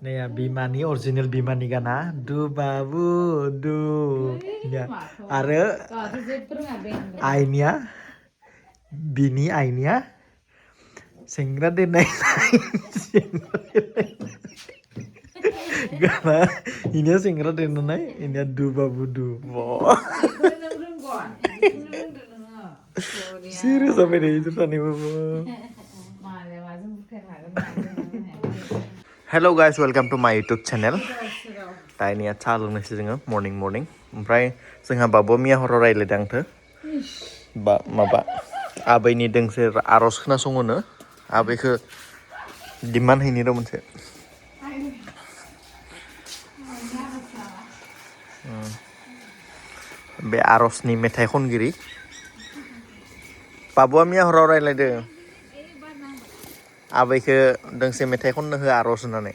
Nih ya Bimani original Bimani kana du babu du ya are Ainia Bini Ainia sengra denai gana ini sengra denai ini du babu du serius sampai deh itu tani babu. Hello guys, welcome to my YouTube channel. दा ini सा लोंनोसै जोङो morning ओमफ्राय जोंहा बाबुमिया हराव रायलायदों आंखो बा माबा आबैनि दोंसे आर'ज खोनासङोनो आबैखो डिमान्ड हैनि र' मोनसे बे आर'जनि मेथाइ खनगिरि बाबुआ मिया हराव रायलायदों आबैखो दोंसे मेथाइ खननो हो आर'ज होननानै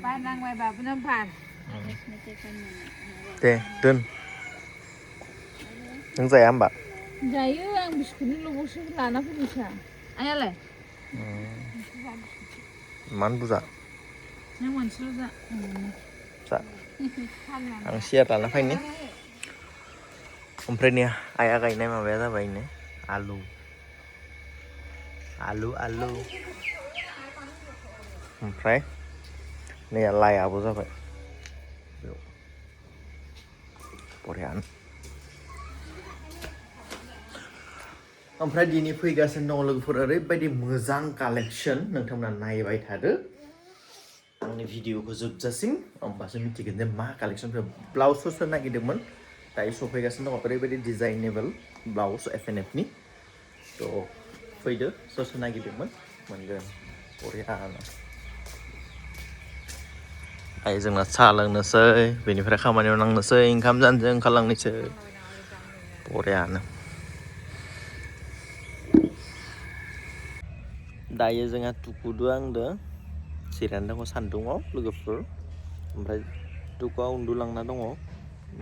बारनांबाय बाबुनो बार दे दोन नों जाया होमबा जायो आं बिस्कुटनि लबोसो लाना फैनोसै आयालाय मान बुजा नों मोनसेल' जा आं सियार लाना फैनि ओमफ्राय ने आइया गायनाय माबाया जाबाय ने आलु ओमफ्राय नै लाइआबो जाबाय बरियानो ओमफ्राय दिनै फैगासिनो दङ लोगोफोर ओरैबायदि मोजां कालेक्सन नोंथांमोना नायबाय थादो आंनि भिडिअखौ जोबजासिम होमबासो मिथिगोन जे मा कालेक्सनफोर ब्लाउसफोरसो नागिरदोंमोन दायो सफैगासिनो दङ ओरैबायदि डिजाइनेबल ब्लाउस एफएनएफनि थ' फैदो सोर नागिरदोंमोन मोनगोन बरियानो दायो जोंना साहा लोंनोसै बेनिफ्राय खामानियाव नांनोसै ओंखाम जानोसै ओंखारलांनोसै बरियानो दायो जोंहा टुकुदो आंदो जिरायना दङ सान्दुङाव लोगोफोर ओमफ्राय टुकुआ उन्दुलांना दङ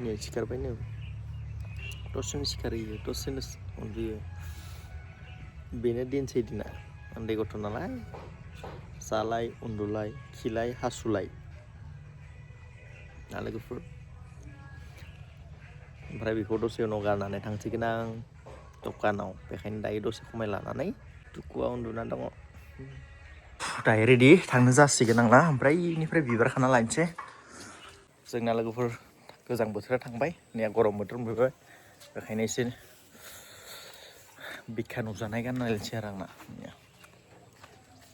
नै सिखारबायनो दसेनो सिखारहैयो दसेनो उन्दुयो बेनो दिनसै दिना उन्दै गथ' नालाय जालाय उन्दुलाय खिलाय हासुलाय ना लोगोफोर ओमफ्राय बेखौ दसे उनाव गारनानै थांसिगोन आं दखानाव बेखायनो दायो दसे खमाय लानानै टुकुआ उन्दुना दङ दायो रेडि थांनो जासिगोन आंना ओमफ्राय इनिफ्राय बिबार खाना लायनोसै जोंना लोगोफोर गोजां बोथोरा थांबाय नै गरम बोथोर मोनफैबाय बेखायनो एसे बिखा नुजानाय गानना लायनोसै आरो आंना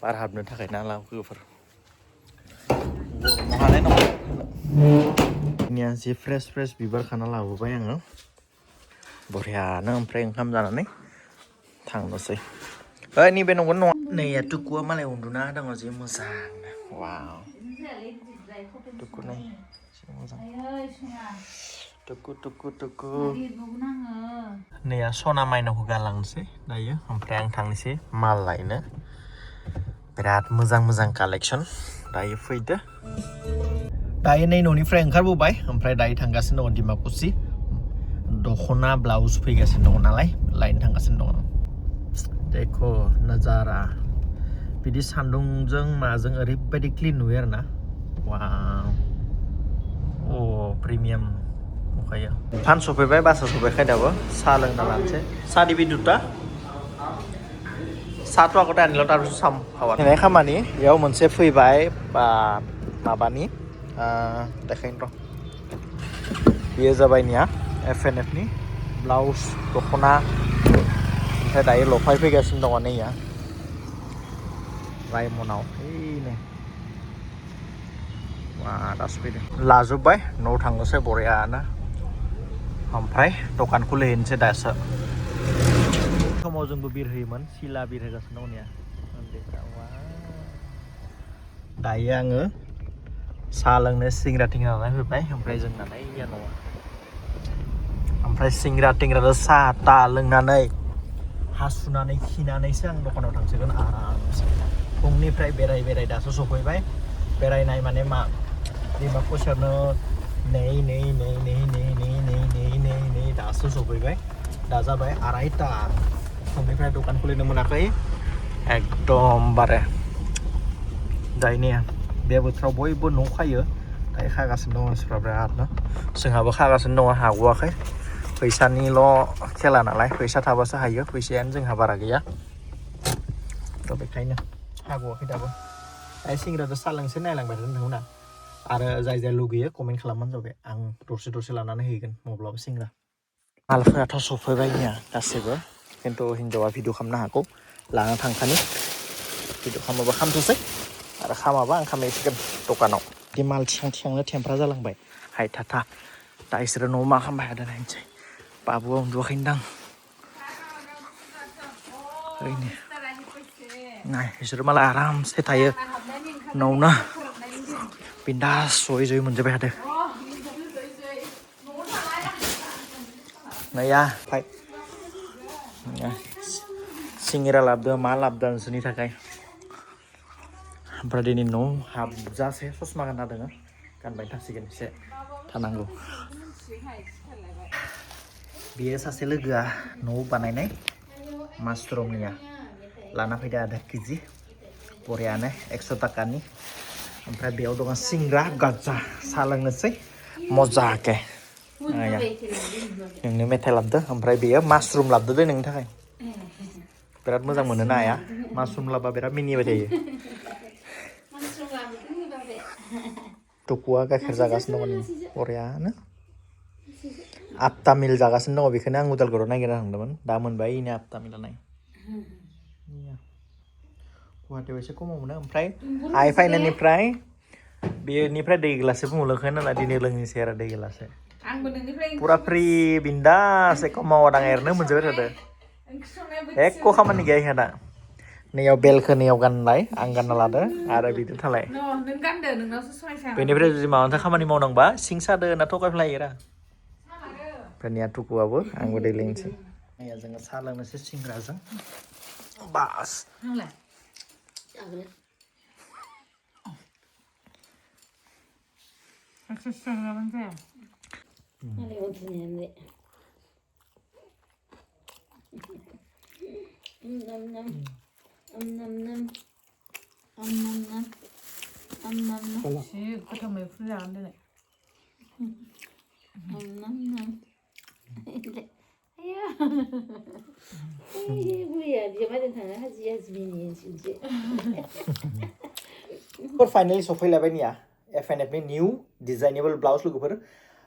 बार हाबनो थाखाय ना लोगोफोर गरमाव हानाय नङा निया जि फ्रेस बिबार खाना लाबोबाय आङो बरियानो ओमफ्राय ओंखाम जानानै थांनोसै नैबे नंगौ नङा नै टुकुआ मालाय उन्दुना दङ जि मोजां वाव टुकु नै जि मोजां टुकु नैया सना माइनावखौ गालांनोसै दायो ओमफ्राय आं थांनोसै माल लायनो बिराद मोजां कालेक्सन दायो फैदो दायो नै न'निफ्राय ओंखारबोबाय ओमफ्राय दायो थांगासिनो दङ डिमाकुसि दख'ना ब्लाउस फैगासिनो दङ नालाय लायनो थांगासिनो दङ देखो नजारा बिदि सान्दुंजों माजों ओरैबायदि क्लिन नुयो आरो ना वाव अ प्रिमियाम नुखायो फान सफैबाय बासा सफैखाय दाबो साहा लोंना लानोसै साहा दिबि दुटा साहाथ' आगते आनिल' তাৰপিছত চাম খাৱা होनाय खामानि बेयाव मोनसे फैबाय बा माबानि देखायनो र' बेयो जाबाय निया एफएनएफनि ब्लाउस दख'ना ओमफ्राय दायो लफाय फैगासिनो दङ नैया रायमनाव ओइनै वा दासो फैदों लाजोब्बाय न'आव थांनोसै बरियानो ओमफ्राय दखान खुलिहैनोसै दासो समाव जोंबो बिरहोयोमोन सिला बिरहोगासिनो दं दायो आङो साहा लोंनो सिंग्रा टिंग्रा लानानै फैबाय ओमफ्राय जोंना नैया न'आ ओमफ्राय सिंग्रा टिंग्राजों साहा ताहा लोंनानै हासुनानै खिनानैसो आं दखानाव थांसिगोन आरामसे फुंनिफ्राय बेराय दासो सफैबाय बेरायनाय माने मा डिमाकुसियावनो नै दासो सफैबाय दा जाबाय 2:30 फुंनिफ्राय दखान खुलिनो मोनाखै एकदमबारे दायो बे बोथोराव बयबो न' खायो दायो खागासिनो दङ मानसिफ्रा बिरादनो जोंहाबो खागासिनो दङ हागवाखै फैसानिल' खेला नालाय फैसा थाबासो हायो फैसायानो जोंहा बारा गैया थ' बेखायनो हागवाखै दाबो दायो सेंग्राजों सा लोंसै नायलांबाय नोंथांमोना आरो जाय जाय लुगैयो कमेन्ट खालामबानो जाबाय आं दरसे लानानै हैगोन माब्लाबा सेंग्रा मालफोराथ' सफैबायनिया गासैबो खिन्थु हिन्जावा भिडिअ खालामनो हागौ लाना थांखानि भिडिअ खालामोबा खामथोसै आरो खामाबा आं खामायसिगोन दखानाव बिदि माल थिखांनो थेमफ्रा जालांबाय हायथाथा दा इसोरो न'आव मा खालामबाय थादों नायनोसै बाबुआ उन्दुवाखैनोदां ओरैनो नाय बिसोरो मालाय आरामसे थायो न'आवनो बिन्दास जयै मोनजाबाय थादों नैया फाय सिंगिरा लाबोदों मा लाबोदों नोंसोरनि थाखाय ओमफ्राय दिनै न' हाबजासे ससमा गानना दङ गानबाय थासिगोन एसे थानांगौ बेयो सासे लोगोआ न'आव बानायनाय मासरुमनिया लाना फैदो आधा केजि बरियानो 100 थाखानि ओमफ्राय बेयाव दङ सिंग्रा गाजा साहा लोंनोसै मजाके नोंनो मेथाइ लाबोदो ओमफ्राय बेयो मासरुम लाबोदो दे नोंनि थाखाय बिराद मोजां मोनो ना आया मासरुम लाबा बिराद मिनिबाय थायो टुकुआ गाइखेर जागासिनो दङ बरियानो आपटा मिल जागासिनो दङ बेखौनो आं उदालगुरियाव नागिरना थांदोंमोन दा मोनबाय इनो आपटा मिला नाय गुवाहाटीयाव एसे खमाव मोनो ओमफ्राय आइ फाइनालनिफ्राय बेनिफ्राय दै गिलाससे बुंहरलोंखायो नालाय दिनै लोंनोसै आरो दै गिलाससे पुरा फ्रि बिन्दास एख' मावा दाङा एरैनो मोनजाबाय थादों एख' खामानि गैया इहा दा नैयाव बेलकनियाव गानलाय आं गानना लादो आरो बिदि थालाय बेनिफ्राय जुदि माबाफोर खामानि मावनांबा सिं सादो होनना थगायफ्लायो रा ओमफ्राय नैया टुकुआबो आंबो दै लोंनोसै नैया जोङो साहा लोंनोसै सिंग्राजों बास गोथां मैखुन जागोन दिनै फाइनालि सफैलायबाय निया FNFनि निउ डिजाइनेबल ब्लाउस लोगोफोर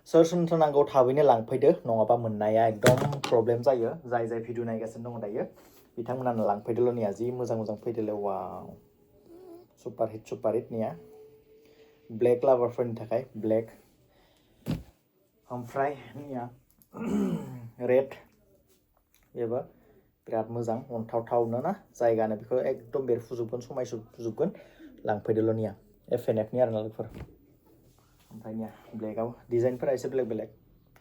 सोर सोरनो नांगौ थाबैनो लांफैदो नङाबा मोननाया एकदम प्रब्लेम जायो जाय जाय भिडिअ नायगासिनो दङ दायो बिथांमोनानो लांफैदोल' निया जि मोजां फैदोलै वाव सुपार हिट निया ब्लेक लाभारफोरनि थाखाय ब्लेक ओमफ्राय निया रेड बेबो बिराद मोजां अनथावथावनो ना जायगानो बेखौ एकदम बेरफुजोबगोन समायसुजोबगोन लांफैदोल' निया FNFनि आरो लोगोफोर ओमफ्राय निया ब्लेकआव डिजाइनफोरा एसे बेलेग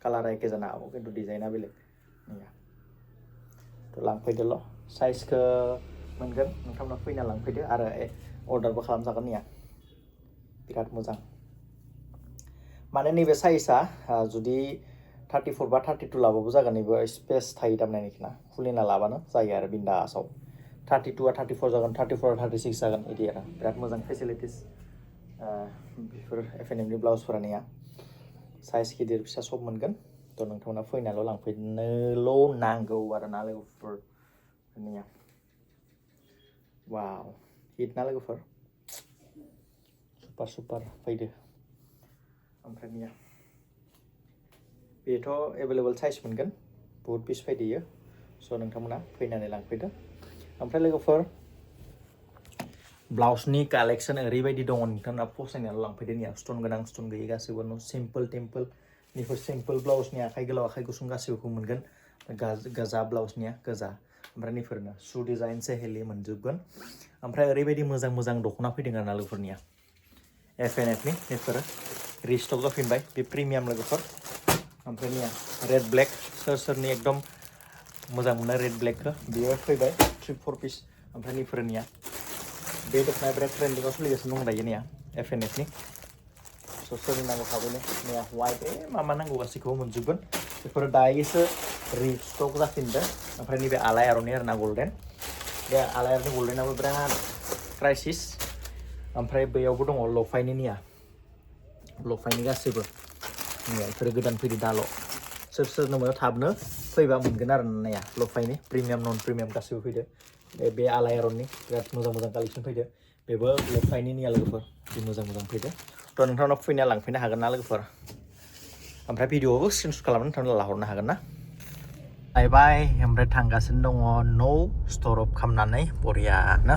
कालारा एखे जानो हागौ खिन्थु डिजाइना बेलेग निया थ' लांफैदोल' साइजखौ मोनगोन नोंथांमोना फैना लांफैदो आरो अर्डारबो खालामजागोन निया बिराद मोजां माने नैबे साइजआ जुदि 34 बा 32 लाबाबो जागोन नैबे स्पेस थायो दामनायनिखि ना खुलिना लाबानो जायो आरो बिन्दासाव 32आ 34 जागोन 34आ 36 जागोन बिदि आरो बिराद मोजां फेसिलिटिस बेफोर FNFनि ब्लाउसफोरा निया साइज गिदिर फिसा सब मोनगोन थ' नोंथांमोना फैनाल' लांफैनोल' नांगौ आरो ना लोगोफोर निया वाव हिट ना लोगोफोर सुपार फैदो ओमफ्राय निया बेथ' एभेलेबल साइज मोनगोन बहुत पिस फैदोयो स' नोंथांमोना फैनानै लांफैदो ओमफ्राय लोगोफोर ब्लाउसनि कालेक्सन ओरैबायदि दङ नोंथांमोना फसायनानै लांफैदो निया स्टन गोनां स्टन गैयै गासैबो सिम्पोल टेम्पोलनिफोर सिम्पोल ब्लाउसनि आखाइ गोलाव आखाइ गुसुं गासैबो मोनगोन गोजा ब्लाउसनिया गोजा ओमफ्राय नैफोरनो सु डिजाइन सेहेलि मोनजोबगोन ओमफ्राय ओरैबायदि मोजां दख'ना फैदों आरो ना लोगोफोरनिया FNFनि बेफोरो रिस्टक जाफिनबाय बे प्रिमियाम लोगोफोर ओमफ्राय निया रेड ब्लेक सोरनि एकदम मोजां मोनो रेड ब्लेकखौ बेयो फैबाय 3-4 पिस ओमफ्राय नैफोरनिया बे दख'नाया बिराद ट्रेन्डिङाव सोलिगासिनो दं दायो निया FNFनि सोरनि नांगौ थाबैनो निया वाइट मा नांगौ गासैखौबो मोनजोबगोन बेफोरो दायोसो रिस्टक जाफिनदों ओमफ्राय नैबे आलाय आर'नाइ आरो ना गल्डेन बे आलाय आर'नाइ गल्डेनाबो बिराद क्राइसिस ओमफ्राय बैयावबो दङ लफाइनिया लफाइनि गासैबो निया इफोरो गोदान फैदो दाल' सोर सोरनो मोनो थाबनो फैबा मोनगोन आरो नाया लफाइनि प्रिमियाम नन प्रिमियाम गासैबो फैदो बे आलायारननि बिराद मोजां कालेक्सन फैदो बेबो लफाइनि निया लोगोफोर जि मोजां फैदो थ' नोंथांनाव फैना लांफैनो हागोन ना लोगोफोर ओमफ्राय भिडिअआवबो स्क्रिनशट खालामनानै नोंथांनो लाहरनो हागोन ना बाय ओमफ्राय थांगासिनो दङ न' स्टर अफ खालामनानै बरियानो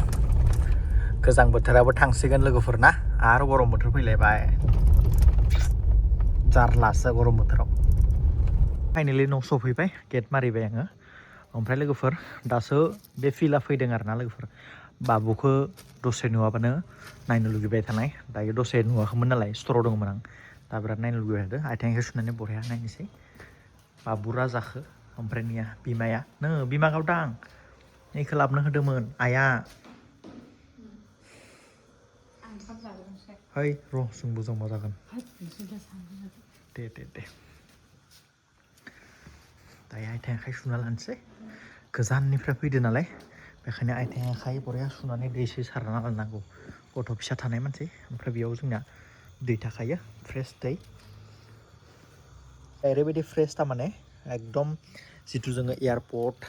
गोजां बोथोराबो थांसिगोन लोगोफोर ना आरो गरम बोथोर फैलायबाय जारलासो गरम बोथोराव फाइनालि न' सफैबाय गेट मारिबाय आङो ओमफ्राय लोगोफोर दासो बे फिला फैदों आरो ना लोगोफोर बाबुखौ दसे नुवाबानो नायनो लुगैबाय थानाय दायो दसे नुवाखैमोन नालाय स्टराव दंमोन आं दा बिराद नायनो लुगैबाय थादों आथिंखौ सुनानै बरिया नायनोसै बाबु राजाखौ ओमफ्राय निया बिमाया नो बिमा गावदां नैखौ लाबोनो होदोंमोन आइया है र' जोंबो जमा जागोन दे दायो आथिं आखाइ सुना लानोसै गोजाननिफ्राय फैदो नालाय बेखायनो आथिं आखाइ बरिया सुनानै दै एसे सारना लानांगौ गथ' फिसा थानाय मानसि ओमफ्राय बेयाव जोंना दै थाखायो फ्रेश दै ओरैबायदि फ्रेश थारमाने एकदम जिथु जोङो एयारपर्ट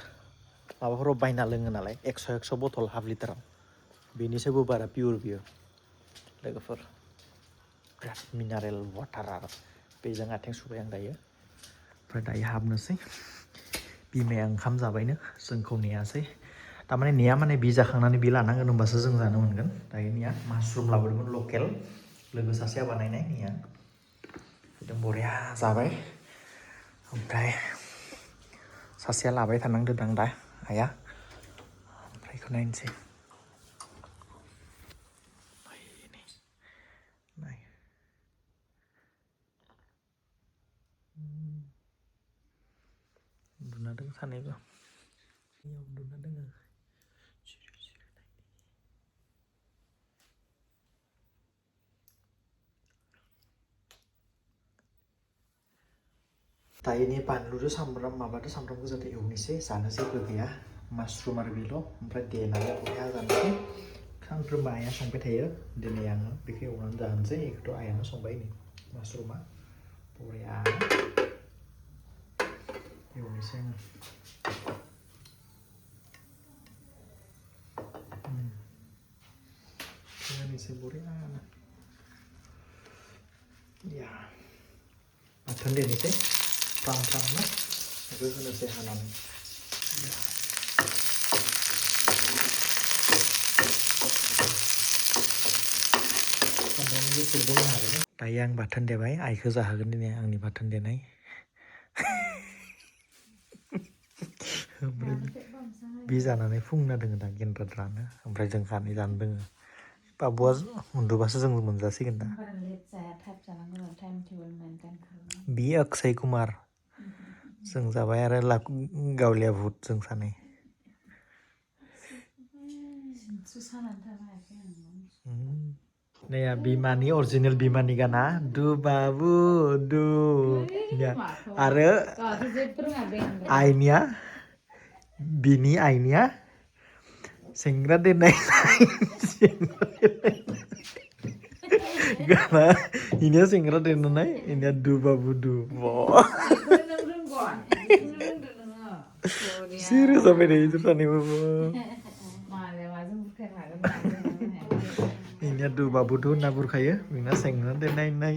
माबाफोराव बायना लोङो नालाय 100 बथल हाफ लिटाराव बेनिसायबो बारा पियर बियो लोगोफोर बिराद मिनारेल वाटार आरो बेजों आथिं सुबाय आं दायो ओमफ्राय दायो हाबनोसै बिमाया ओंखाम जाबायनो जोंखौ नेयासै थारमाने नेया माने बि जाखांनानै बि लानांगोन होनबासो जों जानो मोनगोन दायो निया मासरुम लाबोदोंमोन लकेल लोगो सासेया बानायनाय निया एकदम बरिया जाबाय ओमफ्राय सासेया लाबाय थानांदों दां दा आइया ओमफ्राय बेखौ नायनोसै नाय उन्दुना दं सानैबो उन्दुना दङ दायोनि बानलुजों सामब्राम माबादो सामब्राम गोजादो एवनोसै जानो जेबो गैया मासरुम आरो बेल' ओमफ्राय देनानै बरिया जानोसै सानफ्रोमबो आइया संबाय थायो दिनै आङो बेखौ एवनानै जानोसै बेखौथ' आइयानो संबाय नै मासरुमा बरिया एवनोसै आङो एवनोसै बरियानो या बाथोन देनोसै फ्रामनो बेखौ होनोसै हानानै दायो आं बाथोन देबाय आइखौ जाहोगोन दिनै आंनि बाथोन देनाय बि जानानै फुंना दोङो दा गेन्द्राद्रानो ओमफ्राय जों खानै जानो दोङो बाबुआ उन्दुबासो जों मोनजासिगोन दा बि अक्षय कुमार जों जाबाय आरो गावलिया भुत जों सानै नैया बिमानि अरिजिनेल बिमानि गाना दु बाबु दु आरो आइनिया बिनि आइनिया सेंग्रा दोननाय गाना इनिया सेंग्रा दोननाय इनिया दु बाबु दु सिरि जाबाय दे इसोर सानैबो इनिया दु बाबु दु होनना बुरखायो बिना सेंग्रा दोननाय